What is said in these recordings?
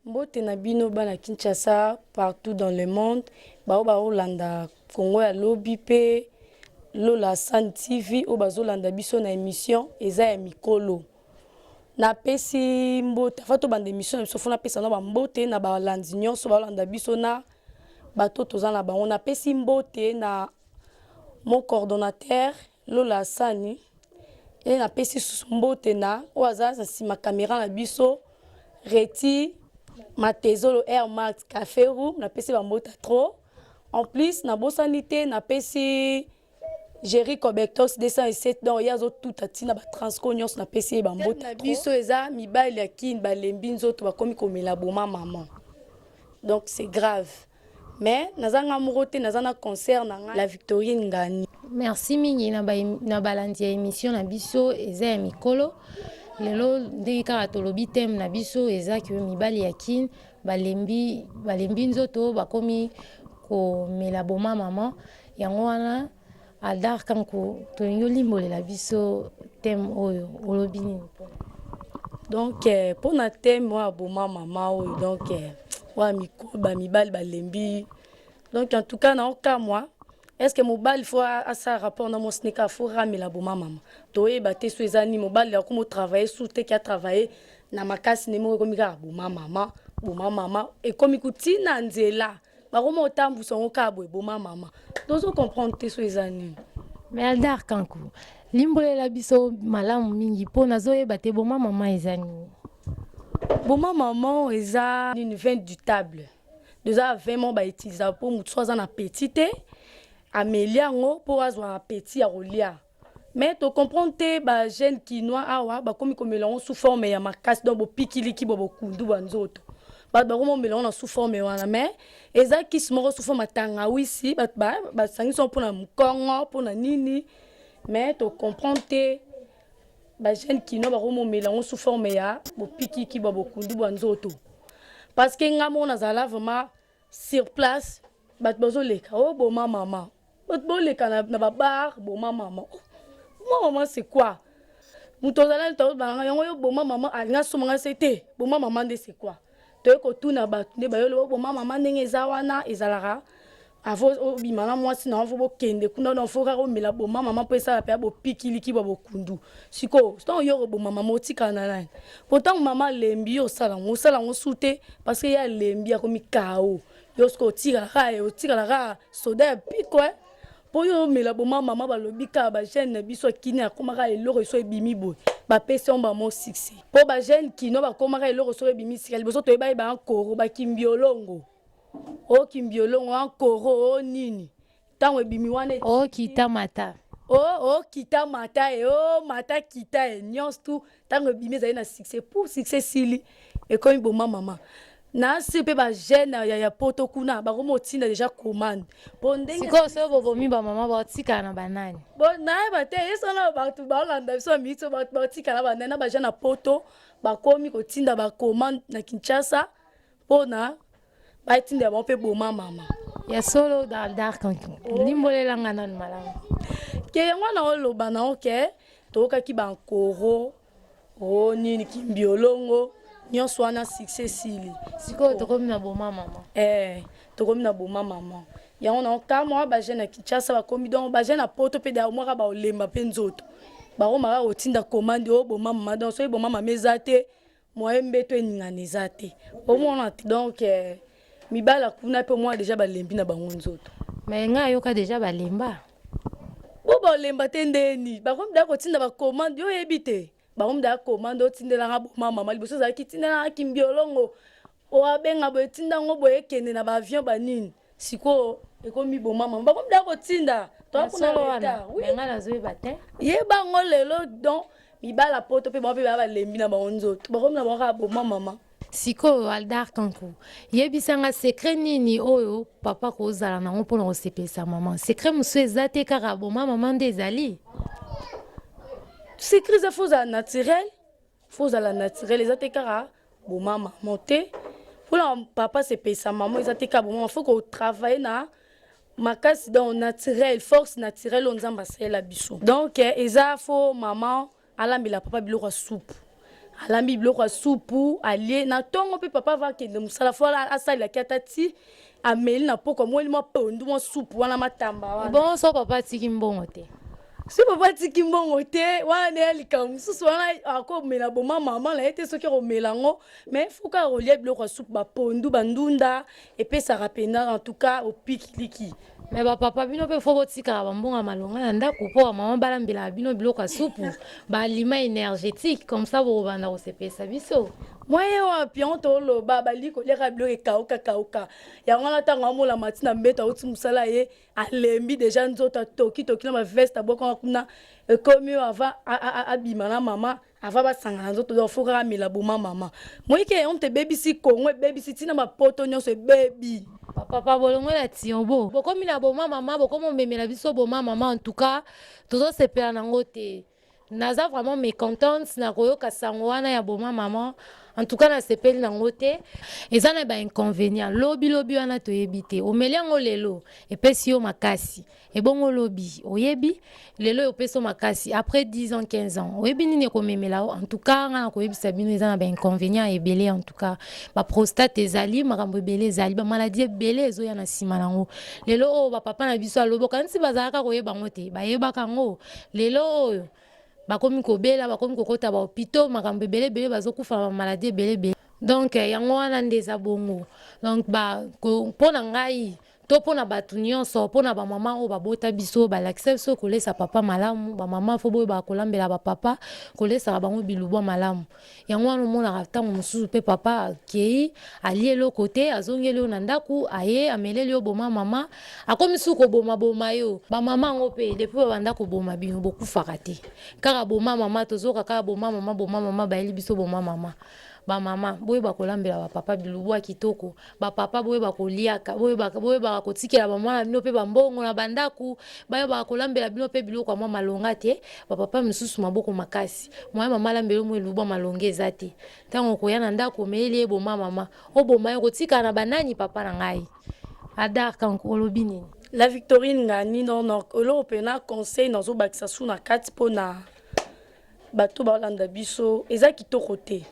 Mbote na bino bana Kinshasa partout dans le monde, bao baolanda Congo ya lobi mpe Lola San TV oyo bazolanda biso na émission eza ya mikolo. Napesi mbote afa tobanda émission na biso, fo napesa na bambote na balandi nyonso baolanda biso na bato toza na bango. Napesi mbote na mon coordonnateur Lola Asani e napesi susu mbote na oyo aza na nsima caméra na biso, Reti Matezolo Air Max Café Room. Napesi bambote trop. En plus nabosani te, napesi Jerry Cobectos 207, donc ye azotuta ntina batransco nyonso, napesi ye bambote na biso. Eza mibali ya Kini balembi nzoto, bakomi komela boma mama, donc c'est grave. Mais naza nga moko te, naza na concert na nga, la Victorine Ngani. Merci mingi na balandi ya émission na biso eza ya mikolo. Lelo, ndenge kaka tolobi, thème na biso eza ke mibali ya Kine balembi, balembi nzoto, bakomi komela boma mama. Yango wana, Aldar Kanku, tolingi olimbolela biso thème oyo. Olobi nini mpona? Donc mpona thème oyo ya boma mama oyo, donc oyo mikolo, bamibali balembi. Donc en tout cas naokamwa, est ce que mobali fo asala rapport na mwasi neka fo ramela boma mama? Toyeba te so eza nini. Mobali akomi otravaille su te, ki atravaille na makasi nde moko, ekomi kaka boma mama, boma mama, ekomi kutina nzela, bakoma otambusa yango kaka boye, boma mama. Tozo comprendre te so eza nini. Mais Aldar Kanku, limbolela biso malamu mingi mpo nazoyeba te boma mama eza nini. Boma mama eza nini? Vin du table. Eza vraiment bautilisaka mpo motu so aza na appétit te, ameli yango mpo azwa appétit ya kolia. Mais tocomprendre te, bajeune kinois awa bakomi komela yango sous forme ya makasi, donc bopikiliki bo bokundu bwa nzoto. Bato bakomi komela yango na sous forme wana, mais eza kisi moko sous forme ya tangawisi, bato basangisi yango mpona mokongo, mpona nini. Mais tocomprendre te, bajeune kinois bakomi komela yango sous forme ya bopikiki bwa bokundu bwa nzoto, parce que nga moko nazala vraiment sur place, bato bazoleka o boma mama, bato boleka na babar, boma mama. Boma mama, c'est quoi? Moto ozala balanga yango yo boma mama, alinga asomanga se te. Boma mama nde c'est quoi? Toye kotuna bato nde bayoloba boma mama ndenge eza wana, ezalaka avo obima na mwasi na avo bokende kuna, donc fo kaka omela boma mama mpo esala mpe ya bopikiliki bwa bokundu. Sikoyo ntango yo koboma mama, otikala na nani? Po ntango mama alembi, yo osala yango, osala yango su te, parce que ye alembi, akomi kao. Yo sikoyo otikala kaka, otikala kaka soda ya piko mpo yo omela boma mama. Balobi kaka bajeune na biso akini akomaka eloko eso ebimi boye, bapesi yango bamo succès, mpo bajeune kino bakomaka eloko soki ebimi sika. Liboso toyeba yeba ankoro, bakimbiolongo, okimbiolongo, ankoro o nini, ntango ebimi wana. Okita mata. Okita mata e, o mata kita e, nyonso tu ntango ebimi ezali na succès. Pour succès esili, ekomi boma mama. Nasi mpe bajeune ya poto kuna bakomi otinda déjà commande mpo ndenge. Sikoyo soki bobomi bamama, baotikala na banani? Bo nayeba te, esana bato baolanda biso ya mito, bato baotikala banani? Na bajeune ya poto bakomi kotinda bacommande na Kinshasa mpona batinda bango mpe boma mama. Ya solo, Aldar Kanku, limbolelanga nanu malamu. Ke yango wana oloba na oke, toyokaki bankoro o nini, kimbiolongo, nyonso wana succès esili. Sikoyo tokomi na boma mama. Tokomi na boma mama. Yango na kamwa, bajeune ya Kinshasa bakomi, donc bajeune ya poto mpe mwaka baolemba mpe nzoto, bakomaka kotinda commande oyo boma mama. Donc soki boma mama eza te, moye mbeto eningana eza te, omona te. Donc mibala kuna mpe omona déjà balembi na bango nzoto. Mais ngai ayoka déjà balemba. Bo baolemba te ndeni bakomi daya kotinda bacommande? Yo oyebi te, bakomi daya commande, otindelanga boma mama. Liboso ezalaki tindelanga kimbiolongo, oabenga boye, tinda yango boye, ekende na baavion banini. Sikoyo ekomi boma mama, bakomi daya kotinda. Toa kuna retard. Oui, ngai nazoyeba te. Yebango lelo. Donc mibala poto mpe bango mpe baya balembi na bango nzoto, bakomi na bango kaka boma mama. Sikoyo Aldar Kanku, yebisanga secret nini oyo papa kozala nango mpona kosepelisa mama? Secret mosusu eza te, kaka boma mama nde ezali? Secret eza fo ozala naturel, fo ozala naturel. Eza te kaka boma mama te. Mpona papa sepelisa mama, eza te kaka boma mama. Fo kotravaille na makasi, donc naturel, force naturelle oyo Nzambe asalela biso. Donc eza fo mama alambela papa biloko ya supu. Alambi biloko ya supu alie na ntongo mpe papa ava akende mosala fo asalelaki ata ti ameli na poko amweli mwa pondu mwa supu wana matamba wana. Bon so papa atiki mbongo te. Soki papa atiki mbongo te wana nde ya likambo mosusu wana akomela boma mama na ye te soki akomela yango mais faut kaka kolia biloko ya supu bapondu bandunda epesaka mpenza en tout cas opikiliki. Mais ba papa bino pe faut botikaka ba mbongo ya malonga na ndaku po ba maman balambelaka bino biloko ya supu, ba aliments energetiques comme ça bokobanda kosepelisa biso. Moyen wapi yango toloba balingi koliaka biloko ekauka kauka yango wana ntango amola mati na mbeto auti mosala ye alembi deja nzoto atoki toki na ba veste abwakanga kuna ekomi oyo ava abima na mama Avant basangana nzoto donc faut kaka amela boma mama. Moyi ke honte ebebisi Congo ebebisi ti na ba poto nionso ebebi. Ba papa bolongwe na turbo bokomi na boma mama bokomi omemela biso boma mama en tout cas tozo sepela na ngo te naza vraiment mecontente na koyoka sango wana ya boma mama en tout cas nasepeli na ngo te eza na ba inconvenient lobi lobi wana toyebi te omeli yango lelo epesi yo makasi Ebongo lobi oyebi lelo oyo opeso makasi après 10 ans 15 ans oyebi nini ekomemela yo en tout cas nga nakoyebisa bino eza na ba inconvénients ebele en tout cas ba prostate ezali makambo ebele ezali ba maladie ebele ezoya na nsima nango lelo oyo ba papa na biso alobi okanisi bazalaka koyeba yango te bayebaka yango lelo oyo bakomi kobela bakomi kokota ba hôpitaux makambo ebele ebele bazokufa na ba maladie ebele ebele donc yango wana nde eza bongo donc ba mpo na ngai To mpo na bato nyonso, mpo na bamama oyo babota biso, balakisa biso kolesa papa malamu. Bamama fo boyebaka kolambela bapapa, kolesaka bango bilubwa malamu. Yango wana omonaka ntango mosusu mpe papa akei alie eloko te, azongeli yo na ndako, aye ameleli yo boma mama, akomi susu kobomaboma yo. Bamama yango mpe depuis babanda koboma bino bokufaka te, kaka boma mama, tozoka kaka boma mama, boma mama, bayeli biso boma mama. Ba mama boyeba kolambela ba papa bilubwa kitoko, ba papa boyeba koliaka, boyebaka boyebaka kotikela ba mwana bino pe ba mbongo na ba ndaku, bayebaka kolambela bino pe biloko ya mwa malonga te, ba papa misusu maboko makasi, moyen mama alambela yo mwa elubwa malonga eza te, tango okoya na ndaku omeyeli ye boma mama, oboma ye okotikala na ba nani papa na ngai? Adar Kanku olobi nini? La Victorine Ngani non non eloko pena conseil nazobakisa su na kati pona Bato balanda biso eza kitoko te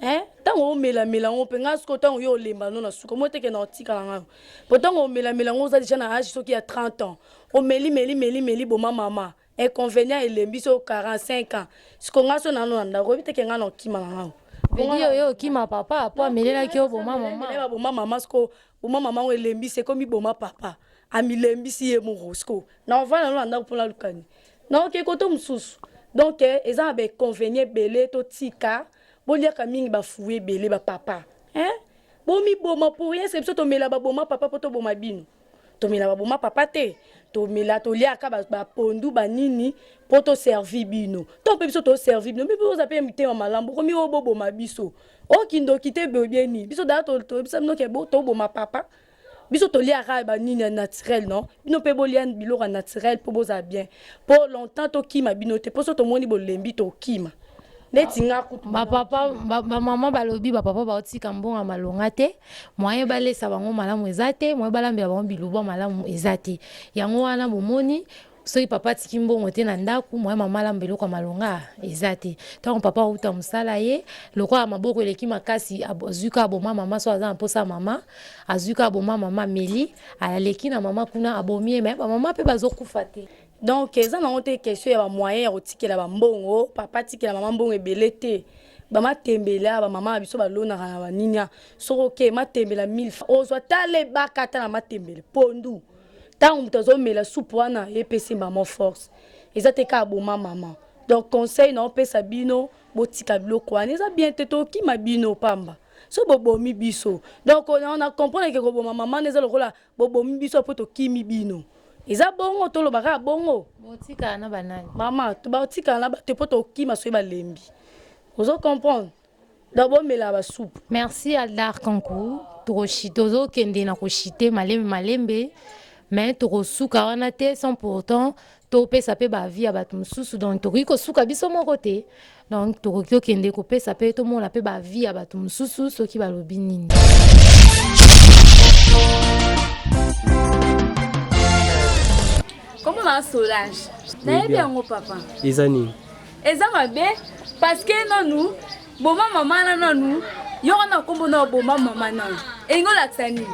hein ntango omelamela yango mpe ngai sikoyo ntango yo olemba no na suka moi teke na otikala ngai mpo ntango omelamela yango oza deja na age soki ya 30 ans omeli meli meli meli boma mama inconvénient elembi so 45 ans siko ngai so nano na ndako oyebi teke ngai na okima na ngai vedi oyo okima papa po amelelaki yo boma mama boma mama siko boma mama yango elembisi ekomi boma papa amilembisi ye moko siko na ovanda no na ndako mpo nalukani Naoke koto mosusu donc eza na ba inconvenient ebele totika boliaka mingi ba fruits ebele ba papa hein bomiboma pour rien c'est biso tomela ba boma papa po toboma bino tomela ba boma papa te tomela toliaka ba pondu ba nini po to servi bino to mpe biso to servi bino mpe oza mpe mitema malamu bokomi oyo boboma biso okindoki te boyebeni biso daya toyebisa bino ke toboma papa Biso toliaka ba nini ya naturel non bino pe bolia biloko ya naturel po bozala bien po longtemps tokima bino te po so tomoni bolembi tokima neti nga kutu ba papa ba, ba mama balobi ba papa baotika mbongo ya malonga te moyen balesa bango malamu eza te moyen balambela bango bilubwa malamu eza te yango wana bomoni Soki papa atiki mbongo te na ndaku moyen mama alamba eloko ya malonga eza te. Tango papa awuta musala ye lokola maboko eleki makasi azui kaka boma mama soki aza na posa ya mama azui kaka boma mama ameli aleki na mama kuna abomi ye mais ba mama pe bazo kufa te. Donc eza nango te question ya ba moyen ya kotikela ba mbongo papa atikela mama mbongo ebele te ba matembele ba mama na biso balonaka na ba nini soki oke matembele ya 1000 francs ozwa tala ebaka ata na matembele pondu Tango moto azomela supu wana epesi maman force eza te kaka boma maman donc conseil na opesa bino botika biloko wana eza bien te tokima bino pamba so bobomi biso donc na comprendre ke koboma maman eza lokola bobomi biso po tokimi bino eza bongo toloba kaka bongo botikala na banani mama batikala na bato po tokima soki balembi ozo comprendre Donc bomela ba soupe. Merci Aldar Kanku, tozo kende na ko chiter malembe malembe mais tokosuka wana te sans pour autant topesa pe ba avis ya bato mosusu donc tokoki kosuka biso moko te donc tokoki kokende kopesa pe tomona pe ba avis ya bato mosusu soki balobi nini. Kombo na Solange. Nayebi yango papa. Eza nini? Eza mabe parce que nanu. Boma mama na nanu yoko na kombo na boma mama nanu elingi olakisa nini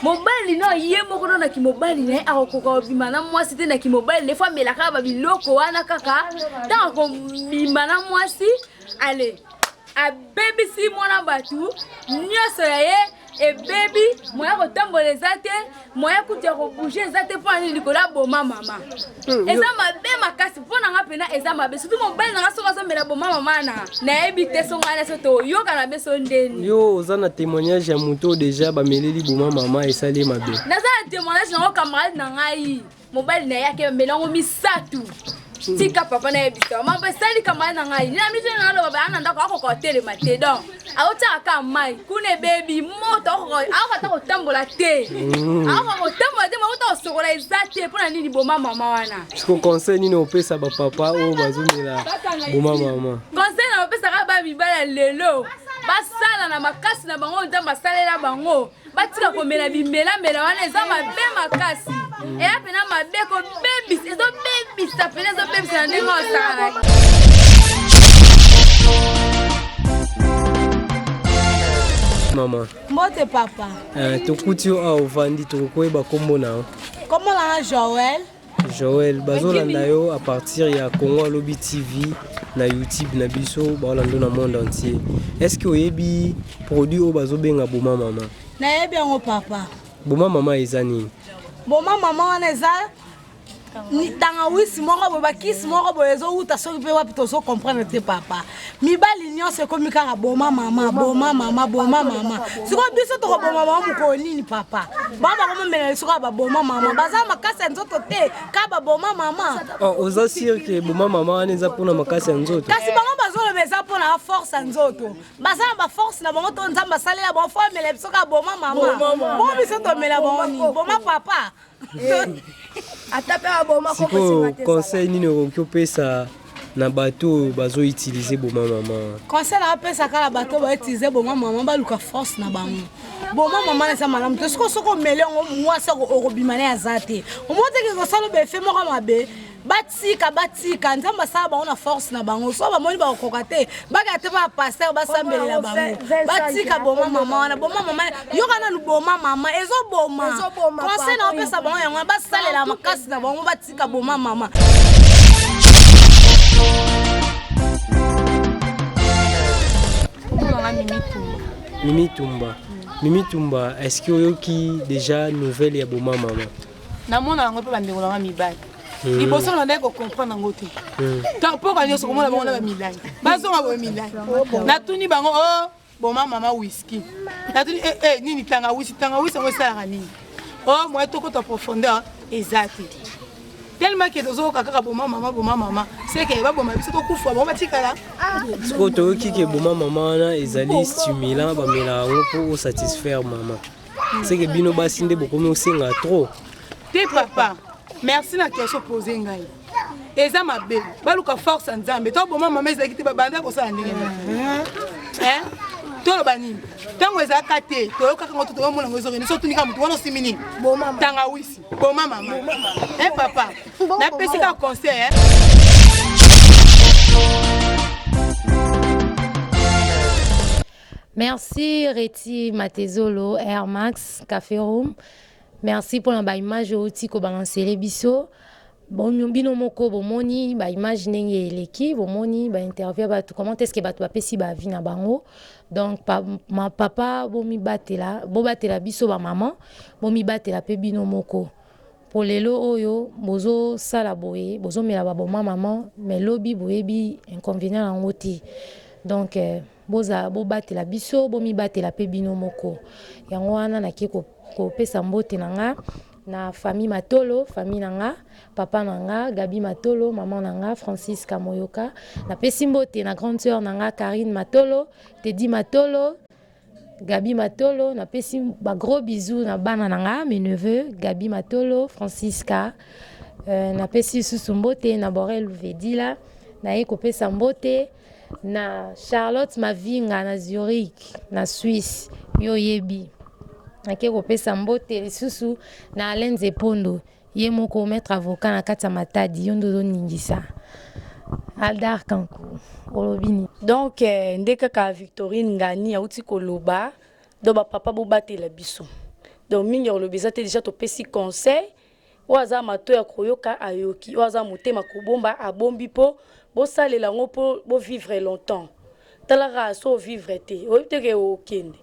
mobali no ye moko no na kimobali na ye akokoka kobima na mwasi te na kimobali na ye fo amelaka babiloko wana kaka ntango akobima na mwasi ale abebisi mwana bato nyonso ya ye ebebi moya kotambola eza te moya kutu ya kobouge eza te mpo na nini likolo aboma mama hmm, eza mabe makasi mpo na nga mpena eza mabe surtout mobali na nga soki azomela boma mama na nayebi te so ngai na so toyokana biso ndeni yo oza na témoignage ya moto deja bameleli boma mama esali mabe naza na témoignage nango camarade na ngai mobali na ye akemela yango misato tika papa nayebisa mambo esali kamaya na ngai nina miso naloba baya na ndako akoka kotelema te donc aotiaka kaka mai kuna ebebi moto akoka ata kotambola te mm. akoka kotambola te makuta kosokola eza te mpo na nini boma mama wana siko conseil nini opesa bapapa oyo bazomela boma mama conseil na bapesaka bamibala lelo basala na makasi na bango nzambe asalela bango batika komela bimelamela wana eza mabe makasi eya mpena mabe kobebisa ezobebisa mpena ezobebisa na ndenge osakalaki mama mbote papa eh, tokuti yo awa ovandi tokokoyeba nkombo na yo nkombo na nga joel Joël bazolanda yo à partir ya Congo Alobi TV na YouTube na biso baolanda na monde entier. Est-ce que oyebi produit oyo bazobenga boma mama? Nayebi yango papa. Boma mama eza nini? Boma mama wana eza tangawisi moko boye bakisi moko boye ezowuta soki mpe wapi tozo comprendre te papa mibali nyonso ekomi kaka boma mama boma mama boma mama sikoyo biso tokoboma mama mokolo nini papa bango bakomomela biso kaka baboma mama baza makasi ya nzoto te kaka baboma mama oh, oza sur ke boma mama wana eza mpona makasi ya nzoto kasi bango bazoloba eza mpona force ya nzoto baza na baforce na bango to nzambe asalela bango fo amela biso kaka boma mama bongo biso tomela bango nini boma papa eh. ata mpe aboma sikoyo conseil nini okoki opesa na bato oyo bazoutilize boma mama conseil napesa kaka bato oyo bautilize boma mama baluka force na bango boma mama eza malamu te soki soki omeli yango mwasi okobima naye aza te omoni teke kosala befe moko mabe batika batika nzambe asala bango na force na bango so bamoni bakokoka te bakaya te ba pasteur basambelela bango batika boma mama wana boma mama yoka nanu boma mama ezoboma conseil na opesa bango yango wana basalela makasi na bango batika boma mama Mimi Tumba. Mimi Tumba, est-ce que oyoki déjà nouvelle ya boma mama? Namona yango mpe bandeko na nga mibali hmm. liboso na bandaki kocomprendre yango te hmm. mpoka nyonso komona bango na bamilangi bazonga boye milangi natuni bango o oh, boma mama whisky natuni eh, eh, nini tangawisi tangawisi yango esalaka nini o oh, moye tokota profondeur eza te tellement ke tozoyoka kaka boma mama boma mama seke baboma biso tokufa bango batikala sikoyo toyoki ke boma mama wana ezali stimulant bamelaka yango mpo osatisfaire mama seke bino basi nde bokomi osenga trop te papa merci na question pose ngai eza mabe baluka force ya nzambe to boma mama ezalaki te babanda kosala ndenge nini toloba nini ntango ezalaka te toyokaka ngo toyomona yango ezokende so otunika motu wana osimi nini tangawisi boma mama e papa napesi kaka conseil Merci Reti Matezolo, Air Max, Café Room. Merci pour la image outi ko balancer biso. Bon bino moko bomoni ba image ndenge eleki bomoni ba interview bato comment est-ce que bato bapesi ba vie na bango donc pa, ma papa bomibatela bobatela biso ba maman bomibatela pe bino moko Po lelo oyo bozo sala boye bozo mela ba boma maman mais lobi boyebi inconvenient na ngo te donc bozala bobatela biso bomibatela pe bino moko yango wana nake kopesa mbote na nga na famille matolo famille na nga papa na nga Gaby matolo maman na nga Francisca moyoka napesi mbote na grande sœur na nga Carine matolo Teddy matolo Gaby Matolo napesi ba gros bisous na bana na nga mes neveux Gaby Matolo Francisca euh, napesi lisusu mbote na Borel Luvedila naye kopesa mbote na Charlotte Mavinga na Zurich na Suisse yo oyebi nake kopesa mbote lisusu na Alain Nzepondo ye moko maître avocat na kati ya Matadi yo nde ozoningisa. Aldar Kanku olobi nini? Donc nde kaka Victorine Ngani auti koloba, donc bapapa bobatela biso. Donc mingi ya koloba eza te, déjà topesi conseil. Oyo aza mato ya koyoka ayoki, oyo aza motema kobomba abombi, mpo bosalela yango mpo bovivre longtemps. Talaka so ovivre te, oyebi te ke okende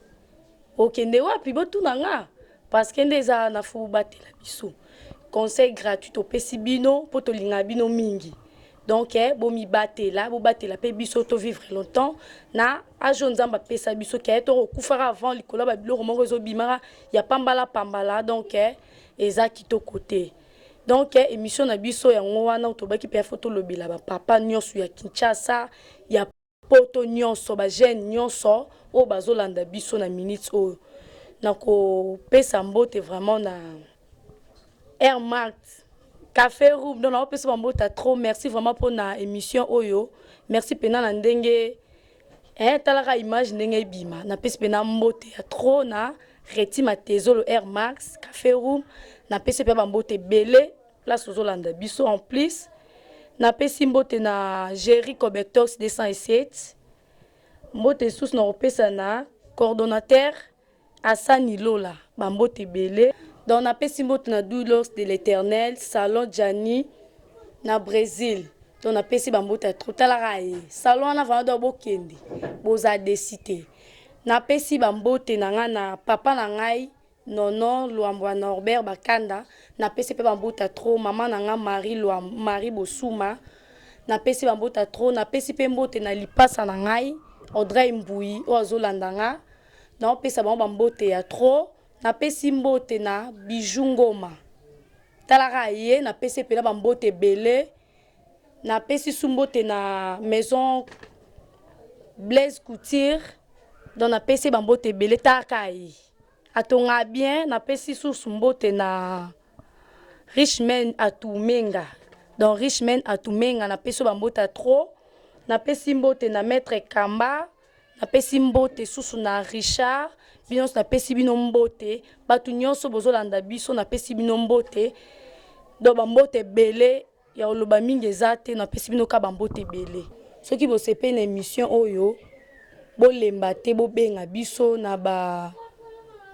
okende wapi. Botuna nga parce que nde eza na fo bobatela biso. Conseil gratuit topesi bino mpo tolingaka bino mingi. Donc bomibatela, bobatela mpe biso, tovivre longtemps na age oyo Nzambe apesa biso, ke tokokufaka avant likolo ya babiloko moko ezobimaka ya pambala pambala. Donc eza kitoko te. Donc émission na biso yango wana tobaki mpe fo tolobela bapapa nyonso ya Kinshasa, ya Poto nyonso, bajeune nyonso oyo bazolanda biso na minute oyo. Nakopesa mbote vraiment na Air Mart Café Room. Donc naopesa bambote trop. Merci vraiment mpona émission oyo. Merci mpena na ndenge talaka image ndenge ebima. Napesi mpena mbote ya trop na Reti Matezolo, Air Max Café Room. Napesi mpe bambote ebele place ozolanda biso. En plus napesi mbote na Géri Cobectox 207. Mbote lisusu na kopesa na coordonnateur Asani Lola, bambote ebele. Donc napesi mbote na Doulos de l'Éternel, Salon Jani na Brésil. Donc napesi bambote ya trop. Talaka ye salon wana vraiment, donc bokende, boza desi te. Napesi bambote na ngai na papa na ngai Nono Lwambo ya Norbert Bakanda. Napesi mpe bambote ya trop. Mama na ngai Marie, Lwambo, Marie Bosuma, napesi bambote ya trop. Napesi mpe mbote na lipasa na ngai Audrey Mbui oyo azolanda nga. Naopesa bango bambote ya trop. Napesi mbote na Bijou Ngoma, talaka ye, napesi mpena bambote ebele. Napesi su mbote na maison Blaise Couture. Donc napesi bambote ebele, talaka ye, atonga bien. Napesi susu mbote na Richman Atumenga. Donc Richman Atumenga, napesi yo bambote ya trop. Napesi mbote na maître Kamba, napesi mbote susu na Richard. Bino nyonso napesi bino mbote. Bato nyonso bozolanda biso, napesi bino mbote. Donc bambote ebele ya koloba mingi eza te. Napesi bino ka bambote ebele. Soki bosepeli na émission oyo, bolemba te, bobenga biso na ba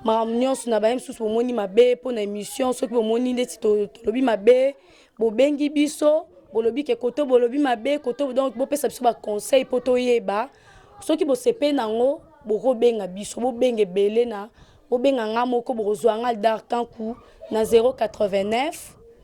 makambo nyonso na baye mosusu bomoni mabe mpo na émission. Soki bomoni ndeti tolobi mabe, bobengi biso, bolobi ke koto bolobi mabe koto. Donc bopesa biso baconseil mpo toyeba. Soki bosepeli nango, bokobenga biso, bobenga ebele na bobenga nga moko. Bokozwa nga Aldar Kanku na 089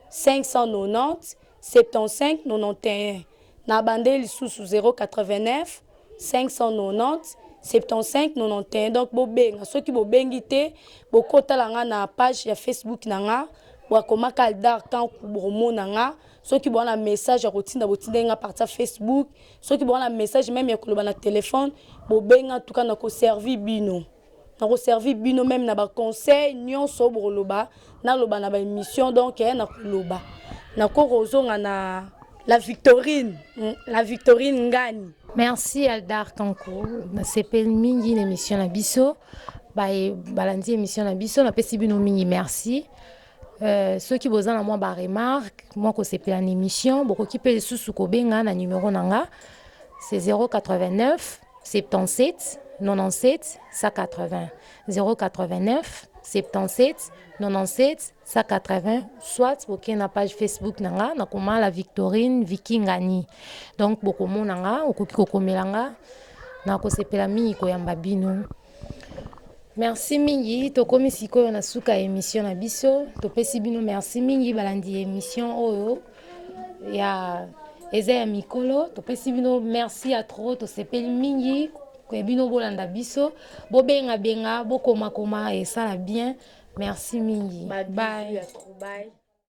590 75 91. Na bande lisusu 089 590 75 91. Donc bobenga. Soki bobengi te, bokotala nga na page ya Facebook na nga, bokomaka Aldar Kanku, bokomona nga. Soki boza na message ya kotinda, botinda nga partir ya Facebook. Soki boza na message même ya koloba na telefone, bobenga. Tuka na koservi bino, nakoservi bino même na baconseil nyonso bokoloba, naloba na baémission. Donc nakoloba, nakoki kozonga na la Victorine, la Victorine Ngani. Merci Aldar Kanko. Nasepeli mingi na émission na biso. Balandi émission na biso, napesi bino mingi merci. Soki boza na mwa baremarque, mwa kosepela na émission, bokoki mpe lisusu kobenga na numéro na nga, c'est 089 77 97 180, 089 77 97 180. Soit bokei na page Facebook na nga, nakoma la Victorine Vikingani. Donc bokomona nga, okoki kokomela nga, nakosepela mingi koyamba bino. Merci mingi. Tokomi sikoyo na suka ya émission na biso. Topesi bino merci mingi, balandi émission oyo ya eza ya mikolo. Topesi bino merci ya trop. Tosepeli mingi bino bolanda biso, bobengabenga, bokomakoma, esala bien. Merci mingi. Bye. Bye. Bye.